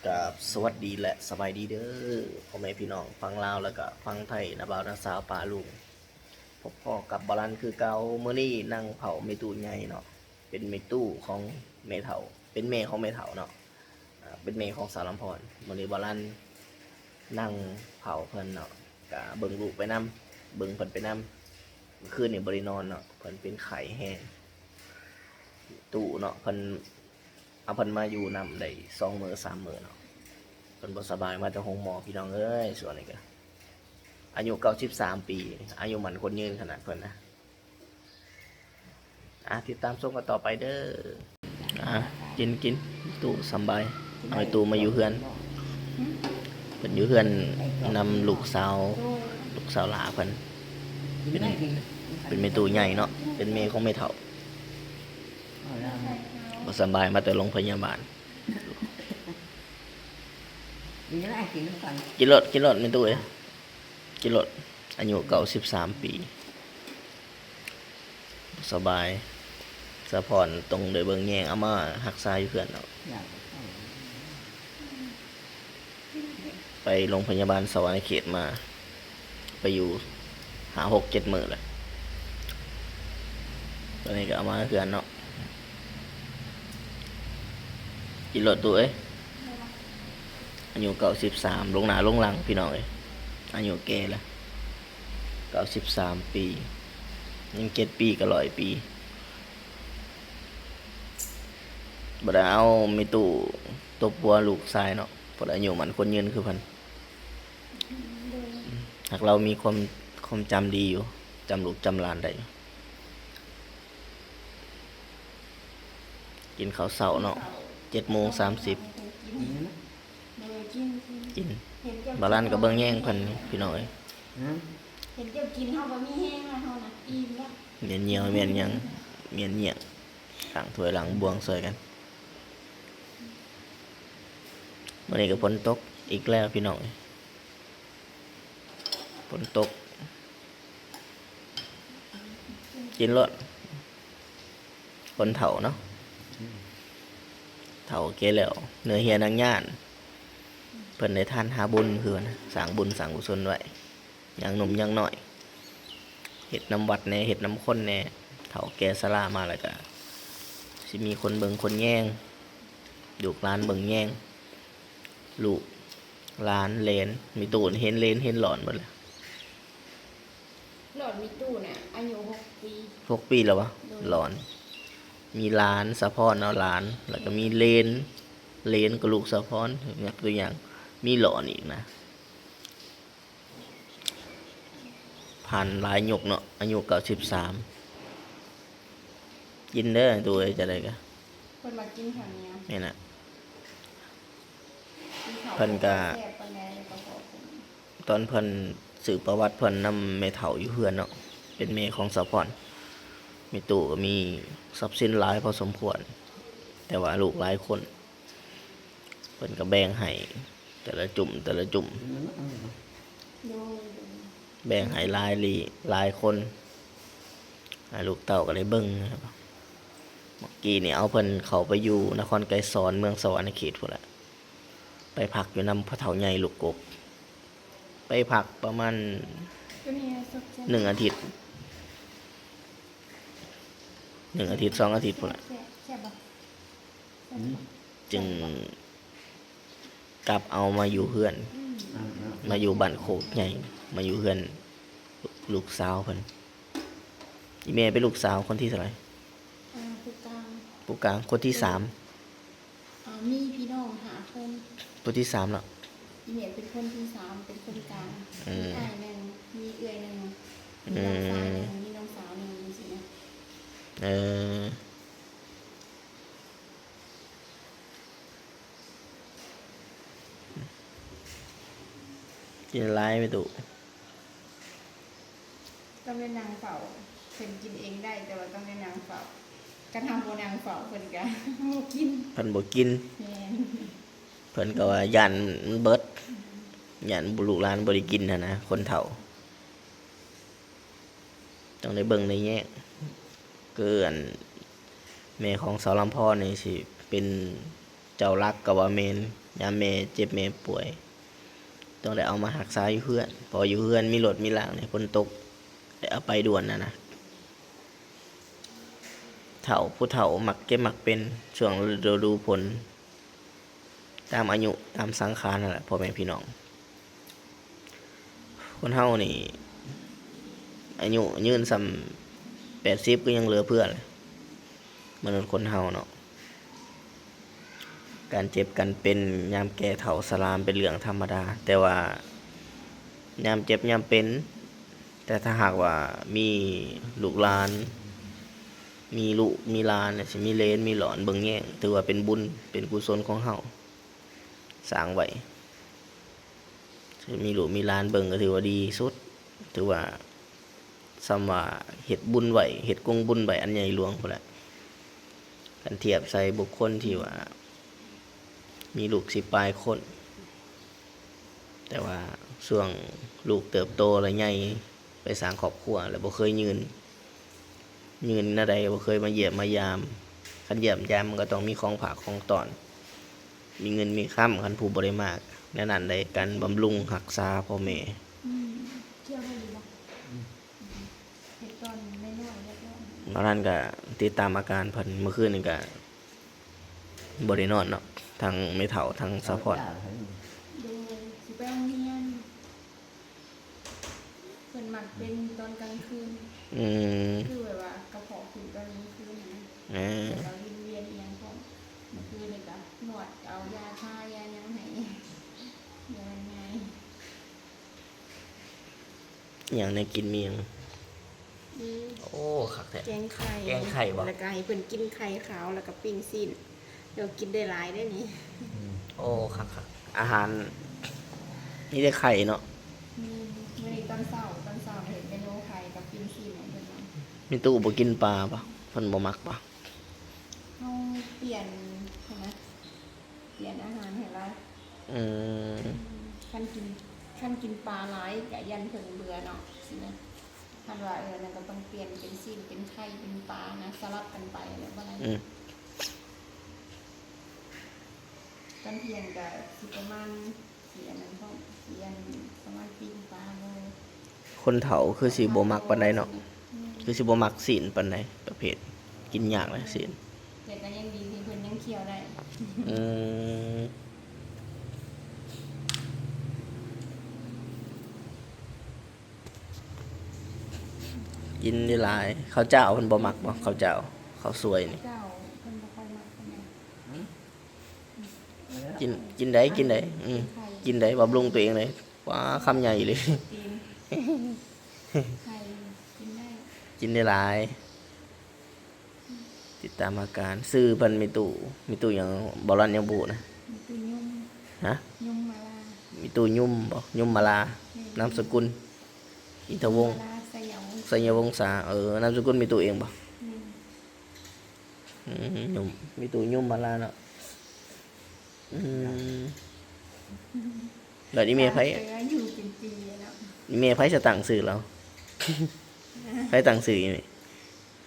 ກາບສະຫວັດດີ ແລະ ສະບາຍດີເດີ ພໍ່ແມ່ພີ່ນ້ອງຝັ່ງລາວ ແລະກະຝັ່ງໄທ ນະບ່າວນະສາວປ້າລຸງ ພົບພໍ້ກັບບ່າວລັນຄືເກົ່າ. ມື້ນີ້ນັ່ງເຝົ້າແມ່ຕູ້ໃຫຍ່ເນາະ ເປັນແມ່ຕູ້ຂອງແມ່ເຖົ້າ ເປັນແມ່ຂອງແມ່ເຖົ້າເນາະ ເປັນແມ່ຂອງສາວລຳພອນ. ມື້ນີ້ບ່າວລັນນັ່ງເຝົ້າເພິ່ນເນາະ ກະເບິ່ງລູກໄປນຳ ເບິ່ງເພິ່ນໄປນຳ. ມື້ຄືນນີ້ບໍ່ໄດ້ນອນເນາະ ເພິ່ນເປັນໄຂ້ແຮງ ຕູ້ເນາະ ເພິ່ນ ເອົາເພິ່ນມາຢູ່ນຳໄດ້ສອງມື້ສາມມື້ເນາະ ເພິ່ນບໍ່ສະບາຍ ມາແຕ່ໂຮງໝໍພີ່ນ້ອງເອີຍ. ຊ່ວງນີ້ກະອາຍຸເກົ້າສິບສາມປີ ອາຍຸໝັ້ນຄົນຍືນຂະໜາດເພິ່ນນະ. ອາ ຕິດຕາມຊົມກັນຕໍ່ໄປເດີ. ອາ ກິນ ກິນ ຕູ້ສຳບາຍ ເອົາຕູ້ມາຢູ່ເຮືອນ ເພິ່ນຢູ່ເຮືອນນຳລູກສາວ ລູກສາວຫຼ້າເພິ່ນ ເປັນ ເປັນແມ່ຕູ້ໃຫຍ່ເນາະ ເປັນແມ່ຂອງແມ່ເຖົ້າ. ບໍ່ສະບາຍ ມາແຕ່ໂຮງພະຍາບານ. ກິນໂລດ ກິນໂລດແມ່ຕູ້ເອີຍ ກິນໂລດ. ອາຍຸເກົ້າສິບສາມປີ ບໍ່ສະບາຍ ສາວພອນຕ້ອງໄດ້ເບິ່ງແຍງ ເອົາມາຮັກສາຢູ່ເຮືອນເນາະ. ໄປໂຮງພະຍາບານສະຫວັນນະເຂດມາ ໄປຢູ່ຫ້າຫົກເຈັດມື້ແລ້ວ ຕອນນີ້ກະເອົາມາເຮືອນເນາະ. ກິນໂລດຕູ້ເອີຍ ອາຍຸເກົ້າສິບສາມ ລົງໜ້າລົງຫຼັງພີ່ນ້ອງເອີຍ ອາຍຸແກ່ລະ ເກົ້າສິບສາມປີ ຍັງເຈັດປີກະຮ້ອຍປີ. ບໍ່ໄດ້ເອົາແມ່ຕູ້ຕົບຫົວລູກຊາຍເນາະ ເພາະອາຍຸໝັ້ນຄົນຍືນຄືເພິ່ນ. ຫາກລາວມີຄວາມ ຄວາມຈຳດີຢູ່ ຈຳລູກຈຳຫຼານໄດ້ຢູ່. ກິນເຂົ້າເຊົ້າເນາະ ເຈັດໂມງສາມສິບ ກິນ ບ່າວລັນກະເບິ່ງແຍງເພິ່ນພີ່ນ້ອງເອີຍ. ເຫັນເຈົ້າກິນເຮົາກະມີແຮງແລ້ວ ເຮົານະອີ່ມແລ້ວ. ແມ່ນຍ່ຽວ ແມ່ນຫຍັງ ແມ່ນຫຍັງ ລ້າງຖ້ວຍລ້າງບ່ວງຊ່ອຍກັນ. ມື້ນີ້ກະຝົນຕົກອີກແລ້ວພີ່ນ້ອງເອີຍ ຝົນຕົກ. ກິນໂລດ ຄົນເຖົ້າເນາະ ເຖົ້າແກ່ແລ້ວ ເໜື່ອເຫື່ອໜັງຍານ ເພິ່ນໄດ້ທານຫາບຸນຄືວ່ານະ ສ້າງບຸນສ້າງກຸສົນໄວ້ ຍັງໜຸ່ມຍັງນ້ອຍ ເຮັດນຳວັດແດ່ ເຮັດນຳຄົນແດ່. ເຖົ້າແກ່ຊະລາມາແລ້ວກະ ຊິມີຄົນເບິ່ງຄົນແຍງ ລູກຫຼານເບິ່ງແຍງ ລູກຫຼານເຫຼນ ມີຕູ້ເຫັນເຫຼນເຫັນຫຼອນໝົດແລ້ວ. ຫຼອນມີຕູ້ນະ ອາຍຸຫົກປີ ຫົກປີແລ້ວຫວາ? ໂດຍ ຫຼອນ ມີຫຼານສາວພອນເນາະ ຫຼານ ແລ້ວກະມີເຫຼນ ເຫຼນກະລູກສາວພອນ ຍົກຕົວຢ່າງ ມີຫຼອນອີກນະ. ຜ່ານຫຼາຍຍຸກເນາະ ອາຍຸເກົ້າສິບສາມ. ກິນເດີຕູ້ເອີຍ ຈັ່ງໃດກະ ເພິ່ນມາກິນເຂົ້າໜຽວ ແມ່ນນະ ກິນເຂົ້າ ເພິ່ນກະ ແຊບປານໃດກະເພາະເພິ່ນ ຕອນເພິ່ນສືບປະຫວັດເພິ່ນນຳແມ່ເຖົ້າຢູ່ເຮືອນເນາະ ເປັນແມ່ຂອງສາວພອນ. ແມ່ຕູ້ກະມີຊັບສິນຫຼາຍພໍສົມຄວນ ແຕ່ວ່າລູກຫຼາຍຄົນ ເພິ່ນກະແບ່ງໃຫ້ແຕ່ລະຈຸ້ມ ແຕ່ລະຈຸ້ມ ໂດຍ ໂດຍ ແບ່ງໃຫ້ຫຼາຍລີ້ ຫຼາຍຄົນ ໃຫ້ລູກເຕົ້າກະໄດ້ເບິ່ງ. ເມື່ອກີ້ນີ້ເອົາເພິ່ນເຂົ້າໄປຢູ່ນະຄອນໄກສອນ ເມືອງສະຫວັນນະເຂດພຸ້ນແຫຼະ ໄປພັກຢູ່ນຳພໍ່ເຖົ້າໃຫຍ່ລູກກົກ ໄປພັກປະມານໜຶ່ງອາທິດ ໜຶ່ງອາທິດສອງອາທິດພຸ້ນແຫຼະ ແຊບ ແຊບບໍ່? ຈຶ່ງກັບເອົາມາຢູ່ເຮືອນ ມາຢູ່ບ້ານໂຄກໃຫຍ່ ມາຢູ່ເຮືອນລູກສາວເພິ່ນ. ອີ່ແມ່ເປັນລູກສາວຄົນທີເທົ່າໃດ? ອ່າ ຜູ້ກາງ ຜູ້ກາງ ຄົນທີສາມ. ອ່າ ມີພີ່ນ້ອງຫ້າຄົນ ຜູ້ທີສາມເນາະ. ອີ່ແມ່ເປັນຄົນທີສາມ ເປັນຄົນກາງ ອືມ ມີອ້າຍໜຶ່ງ ມີເອື້ອຍໜຶ່ງ ມີນ້ອງຊາຍໜຶ່ງ ອືມ ມີນ້ອງສາວໜຶ່ງ ຈັ່ງຊີ້ນະ. ເອີ ກິນຫຼາຍແມ່ຕູ້ ຕ້ອງໄດ້ນັ່ງເຝົ້າ ເພິ່ນກິນເອງໄດ້ ແຕ່ວ່າຕ້ອງໄດ້ນັ່ງເຝົ້າ ຄັນເຮົາບໍ່ນັ່ງເຝົ້າເພິ່ນກະບໍ່ກິນ ເພິ່ນບໍ່ກິນ ແມ່ນ ເພິ່ນກະວ່າຢ້ານມັນເບິດ ຢ້ານລູກຫຼານບໍ່ໄດ້ກິນຫັ້ນນະ ຄົນເຖົ້າ. ຕ້ອງໄດ້ເບິ່ງໄດ້ແຍງ ຄືອັນແມ່ຂອງສາວລຳພອນນີ້ຊິເປັນເຈົ້າຫຼັກກະວ່າແມ່ນ ຍາມແມ່ເຈັບແມ່ປ່ວຍ ຕ້ອງໄດ້ເອົາມາຮັກສາຢູ່ເຮືອນ ເພາະຢູ່ເຮືອນມີລົດມີລາງ ໃນຝົນຕົກໄດ້ເອົາໄປດ່ວນນະນະ. ເຖົ້າ ຜູ້ເຖົ້າມັກເຈັບມັກເປັນຊ່ວງລະດູຝົນ ຕາມອາຍຸຕາມສັງຂານຫັ້ນແຫຼະ ພໍ່ແມ່ພີ່ນ້ອງ. ຄົນເຮົານີ້ອາຍຸຍືນສ່ຳແປດສິບກໍຍັງເຫຼືອເຟືອແຫຼະ ມະນຸດຄົນເຮົາເນາະ. ການເຈັບການເປັນຍາມແກ່ເຖົ້າຊະລາ ມັນເປັນເລື່ອງທຳມະດາ, ແຕ່ວ່າຍາມເຈັບຍາມເປັນ ແຕ່ຖ້າຫາກວ່າມີລູກຫຼານ ມີລູກມີຫຼານ ຊິມີເຫຼນມີຫຼອນເບິ່ງແຍງ ຖືວ່າເປັນບຸນເປັນກຸສົນຂອງເຮົາ ສ້າງໄວ້ ມີລູກມີຫຼານເບິ່ງກໍຖືວ່າດີສຸດ ຖືວ່າສ່ຳວ່າເຮັດບຸນໄວ້ ເຮັດກົງບຸນໄວ້ອັນໃຫຍ່ຫຼວງພຸ້ນແຫຼະ ຄັນທຽບໃສ່ບຸກຄົນທີ່ວ່າມີລູກສິບປາຍຄົນ. ແຕ່ວ່າຊ່ວງລູກເຕີບໂຕແລ້ວໃຫຍ່ໄປສ້າງຄອບຄົວແລ້ວ ບໍ່ເຄີຍຍືນ ຍືນແນວໃດ ບໍ່ເຄີຍມາຢ້ຽມມາຢາມ. ຄັນຢ້ຽມຢາມມັນກໍຕ້ອງມີຂອງຝາກຂອງຕ້ອນ ມີເງິນມີຄຳ ຄັນຜູ້ບໍ່ໄດ້ມາ ແນວນັ້ນໃດ ການບຳລຸງຮັກສາພໍ່ແມ່. ອືມ ທ່ຽວໄດ້ຢູ່ບໍ່? ອືມ ເຮັດຕອນນ້ອຍໆ ເຮັດຕອນ ຕອນນັ້ນກໍຕິດຕາມອາການເພິ່ນ ມື້ຄືນນີ້ກໍບໍ່ໄດ້ນອນເນາະ ທັງແມ່ເຖົ້າ ທັງສາວພອນ. ໂດຍ ຊິໄປໂຮງຮຽນ ເພິ່ນມັກເປັນຕອນກາງຄືນ. ອືມ ຄືແບບວ່າກະເພາະຂຶ້ນຕອນກາງຄືນນະ ເອີ ແລ້ວກໍວິນວຽນອີ່ຫຍັງພ້ອມ. ມື້ຄືນນີ້ກໍນວດ ເອົາຢາທາຢາຫຍັງໃຫ້ ຢາມັນງ່າຍ. ອີ່ຫຍັງແນວກິນມີຫຍັງ? ມີ ໂອ້ ຄັກແທ້ ແກງໄຂ່ ແກງໄຂ່ບໍ່? ແລ້ວກໍໃຫ້ເພິ່ນກິນໄຂ່ຂາວ ແລ້ວກໍປີ້ງຊີ້ນ ດຽວກິນໄດ້ຫຼາຍເດ້ນີ້. ໂອ້ ຄັກໆ ອາຫານມີແຕ່ໄຂ່ເນາະ. ອືມ ມື້ນີ້ຕອນເຊົ້າ ຕອນເຊົ້າເຮັດເມນູໄຂ່ກັບປີ້ງຊີ້ນໃຫ້ເພິ່ນນຳ. ແມ່ຕູ້ບໍ່ກິນປາບໍ່? ເພິ່ນບໍ່ມັກບໍ່? ເຮົາປ່ຽນຫັ້ນນະ ປ່ຽນອາຫານໃຫ້ລາວ. ອືມ ຄັນກິນ ຄັນກິນປາຫຼາຍກະຢ້ານເພິ່ນເບື່ອເນາະ ຊີ້ນະ. ຄັນວ່າ ເອີ ອັນນັ້ນກໍຕ້ອງປ່ຽນເປັນຊີ້ນ ເປັນໄຂ່ ເປັນປານະ ສະຫຼັບກັນໄປແລ້ວບໍ່ໄດ້. ອືມ ຕອນທ່ຽງກໍຊິປະມານ ຊິອັນນັ້ນພ້ອມ ຊິອັນປະມານປີ້ງປາບໍ່. ຄົນເຖົ້າຄືຊິບໍ່ມັກປານໃດເນາະ. ອືມ ຄືຊິບໍ່ມັກຊີ້ນປານໃດ ປະເພດກິນຍາກແຫຼະຊີ້ນ. ແຕ່ກໍຍັງດີທີ່ເພິ່ນຍັງຄຽວໄດ້. ອືມ ກິນຫຼາຍໆ. ເຂົ້າຈ້າວເພິ່ນບໍ່ມັກບໍ່? ເຂົ້າຈ້າວ ເຂົ້າສວຍນີ້ ເຈົ້າເພິ່ນບໍ່ຄ່ອຍມັກປານໃດ. ກິນ ກິນໄດ້ ກິນໄດ້. ອືມ ກິນໄດ້ ບຳລຸງຕົວເອງເລີຍ. ວ້າ ຄຳໃຫຍ່ເລີຍ. ຕີນ ໄຂ່ ກິນໄດ້ ກິນໄດ້ຫຼາຍ. ຕິດຕາມອາການ. ຊື່ເພິ່ນແມ່ຕູ້ ແມ່ຕູ້ຫຍັງ? ບໍ່ລັນຍັງບໍ່ຮູ້ນະ. ແມ່ຕູ້ຍຸ່ມ. ຮະ? ຍຸ່ມມາລາ. ແມ່ຕູ້ຍຸ່ມບໍ່? ຍຸ່ມມາລາ. ແມ່ນ. ນາມສະກຸນອິນທະວົງ ມາລາ ໄຊຍະວົງ ໄຊຍະວົງສາ. ເອີ ນາມສະກຸນແມ່ຕູ້ເອງບໍ່? ແມ່ນ. ອືມ ຍຸ່ມ ແມ່ຕູ້ຍຸ່ມມາລາເນາະ. ອືມ ແລ້ວອີ່ແມ່ໃຜ ຕາມເສືອຢູ່ເປັນປີແລ້ວ. ອີ່ແມ່ໃຜສະຕັ້ງຊື່ລາວ? ໃຜຕັ້ງຊື່ອີ່ແມ່?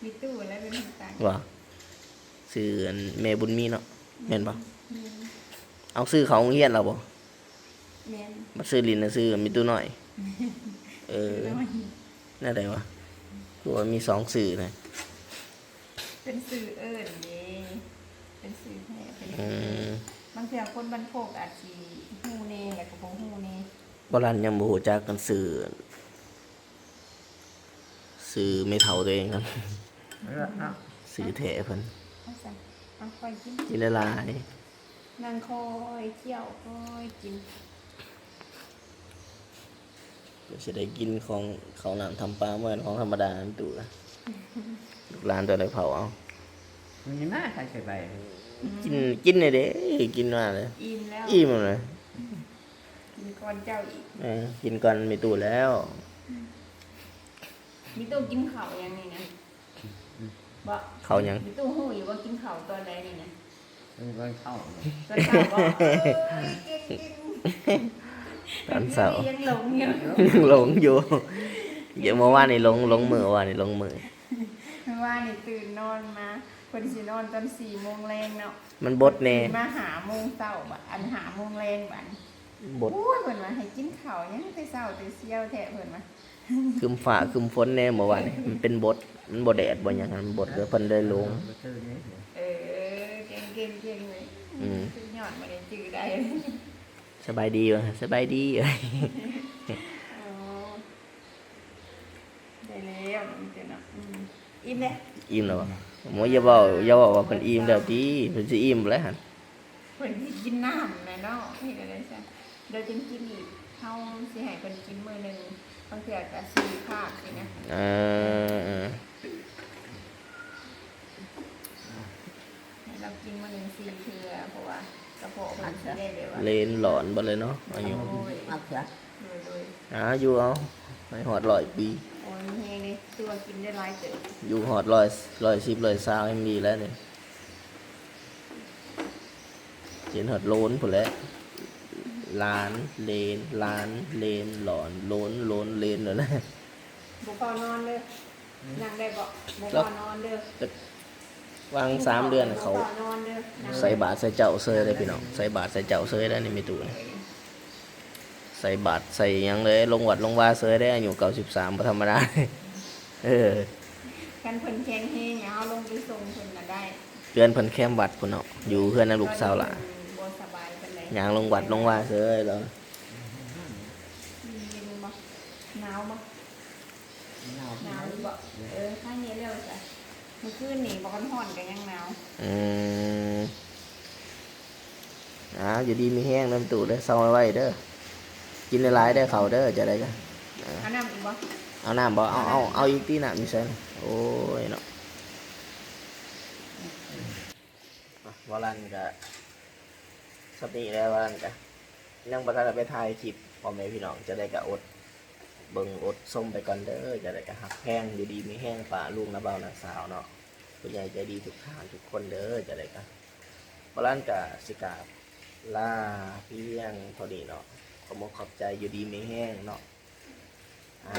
ມີຕູ້ແລ້ວເປັນຄົນຕັ້ງ. ວ່າ ຊື່ອັນແມ່ບຸນມີເນາະ. ແມ່ນບໍ່? ແມ່ນ. ເອົາ ຊື່ເຂົ້າໂຮງຮຽນແລ້ວບໍ່? ແມ່ນ. ມາຊື່ຫຼິ້ນນະ ຊື່ມີຕູ້ນ້ອຍ. ເອີ ແນວໃດວະ? ຄືວ່າມີສອງຊື່ນະ. ເປັນຊື່ເອີ້ນເດ້ ເປັນຊື່ແທ້ ເປັນຊື່. ອືມ ບາງເທື່ອຄົນບ້ານໂຄກອາດຊິຮູ້ແດ່ ແລ້ວກໍບໍ່ຮູ້ແດ່. ບໍ່ລັນຍັງບໍ່ຮູ້ຈັກກັນຊື່ ຊື່ແມ່ເຖົ້າຕົວເອງຫັ້ນ. ເລີດເນາະ ຊື່ແທ້ເພິ່ນ. ເອົາຊັ້ນ ເອົາ ຄ່ອຍກິນ ກິນຫຼາຍໆ. ນັ່ງຄ່ອຍຄ້ຽວຄ່ອຍກິນ. ກໍຊິໄດ້ກິນຂອງເຂົ້ານ້ຳທຳປາ ບໍ່ແມ່ນຂອງທຳມະດາ ແມ່ຕູ້. ລູກຫຼານຕົວໃດເຜົາເອົາ. ມີມາໃສ່ໄປ ກິນ ກິນແດ່ເດ້ ກິນມາເລີຍ. ອີ່ມແລ້ວ ອີ່ມແລ້ວ. ກິນກ່ອນເຈົ້າອີກ. ເອີ ກິນກ່ອນແມ່ຕູ້ແລ້ວ. ແມ່ຕູ້ກິນເຂົ້າຫຍັງນີ້ນະ? ບໍ່ ເຂົ້າຫຍັງ? ແມ່ຕູ້ຮູ້ຢູ່ວ່າກິນເຂົ້າຕອນໃດນີ້ນະ? ເອີ ຕອນເຊົ້າ ຕອນເຊົ້າບໍ່? ເອີຍ ເກັ່ງໆ ຕອນເຊົ້າ ຍັງຫຼົງຢູ່ ຍັງຫຼົງຢູ່. ດຽວເມື່ອວານນີ້ຫຼົງ ຫຼົງມື້ ວານນີ້ຫຼົງມື້. ເມື່ອວານນີ້ຕື່ນນອນມາ ເພິ່ ພິ່ນຊິນອນຕອນສີ່ໂມງແລງເນາະ ມັນບົດແດ່ ມາຫ້າໂມງເຊົ້າບາດ ອັນ ຫ້າໂມງແລງບາດ ບົດ ໂອ້ຍ ເພິ່ນວ່າໃຫ້ກິນເຂົ້າຫຍັງແຕ່ເຊົ້າແຕ່ຊຽວແທ້ ເພິ່ນວ່າ ຄຶ້ມຟ້າຄຶ້ມຝົນແດ່ມື້ວານນີ້ ມັນເປັນບົດ ມັນບໍ່ແດດບໍ່ຫຍັງ ມັນບົດ ແລ້ວເພິ່ນເລີຍລົງ ເອີ ເກັ່ງໆໆເລີຍ ອືມ ສຸດຍອດ ມື້ນີ້ຈື່ໄດ້ ສະບາຍດີວະ ສະບາຍດີ ອໍ ໄດ້ແລ້ວ ມີແຕ່ເນາະ ອືມ ອີ່ມເດ້ ອີ່ມແລ້ວວະ ໂອ້ຍ ຢ່າເວົ້າ ຢ່າເວົ້າວ່າເພິ່ນອີ່ມແລ້ວຕິ ເພິ່ນຊິອີ່ມບໍ່ແລ້ວຫັ້ນ ເພິ່ນຊິກິນນ້ຳແຫຼະເນາະ ເຮັດແນວໃດຊັ້ນ ດຽວຈຶ່ງກິນອີກ ເຮົາຊິໃຫ້ເພິ່ນກິນມື້ໜຶ່ງ ບາງເທື່ອກະສີ່ຄາບຊີ້ນະ ເອີ ໃຫ້ລາວກິນມື້ໜຶ່ງສີ່ເທື່ອ ເພາະວ່າກະເພາະເພິ່ນຊິໄດ້ແບບວ່າ ເລນຫຼອນເບິດເລີຍເນາະ ອາຍຸ ໂອ້ຍ ເອົາເຖາະ ໂດຍໆ ອາ ຢູ່ເອົາ ໃຫ້ຮອດຮ້ອຍປີ ໂອ້ຍ ມີແຮງເດ້ ຖືວ່າກິນໄດ້ຫຼາຍເຕີບ ຢູ່ຮອດຮ້ອຍ ຮ້ອຍສິບ ຮ້ອຍຊາວ ແຮງດີແລ້ວນີ້ ຊິເຫັນຮອດໂລນພຸ້ນແຫຼະ ຫຼານ ເລນ ຫຼານ ເລນ ຫຼອນ ໂລນ ໂລນ ເລນ ແລ້ວນະ ບໍ່ພໍນອນເດີ ນັ່ງໄດ້ບໍ່? ບໍ່ພໍນອນເດີ ແຕ່ວ່າງສາມເດືອນເຂົາ ບໍ່ພໍນອນເດີ ນັ່ງ ໃສ່ບາດໃສ່ເຈົ້າເຊີຍເດ້ພີ່ນ້ອງ ໃສ່ບາດໃສ່ເຈົ້າເຊີຍເດ້ນີ້ແມ່ຕູ້ນີ້ ໃສ່ບາດໃສ່ຫຍັງເລີຍ ລົງວັດລົງວາເຊີຍເດ້ ອາຍຸເກົ້າສິບສາມ ບໍ່ທຳມະດາ ເອີ ຄັນເພິ່ນແຂງແຮງ ເຮົາລົງໄປສົ່ງເພິ່ນນະໄດ້ ເຮືອນເພິ່ນແຄມວັດພຸ້ນເນາະ ຢູ່ເຮືອນນຳລູກສາວຫຼ້າ ບໍ່ສະບາຍປານໃດ ຍ່າງລົງວັດລົງວາເຊີຍເລີຍ ເຢັນບໍ່? ໜາວບໍ່? ໜາວ ໜາວຢູ່ບໍ່? ເອີ ຄາຍເຫຍແລ້ວຊະ ມື້ຄືນນີ້ບໍ່ທັນຮ້ອນກະຍັງໜາວ ອືມ ອ້າວ ຢູ່ດີມີແຮງເດີຕູ້ເດີ ເຊົາໄວໆເດີ ກິນຫຼາຍໆເດີເຂົ້າເດີ ຈັ່ງໃດກະ ເອົານ້ຳອີກບໍ່? ເອົານ້ຳບໍ່? ເອົາ ເອົາ ເອົາອີກຕິ ນ້ຳຢູ່ໃສ? ໂອ້ຍເນາະ ອ່ະ ວາລັນກະສ່ຳນີ້ແຫຼະ ວາລັນກະຍັງບໍ່ທັນໄດ້ໄປຖ່າຍຄລິບ ພໍ່ແມ່ພີ່ນ້ອງ ຈັ່ງໃດກະອົດເບິ່ງອົດຊົມໄປກ່ອນເດີ ຈັ່ງໃດກະຮັກແພງ ຢູ່ດີມີແຮງ ປ້າລຸງ ນ້າບ່າວ ນ້າສາວເນາະ ຜູ້ໃຫຍ່ໃຈດີທຸກທ່ານທຸກຄົນເດີ ຈັ່ງໃດກະ ວາລັນກະຊິກາບລາພຽງເທົ່ານີ້ເນາະ ຂອບອົກຂອບໃຈ ຢູ່ດີມີແຮງເນາະ ອ່າ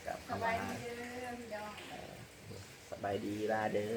ກາບຄຳວ່າ ສະບາຍດີເດີພີ່ນ້ອງ ເອີ ສະບາຍດີ ລາເດີ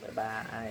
ບາຍບາຍ.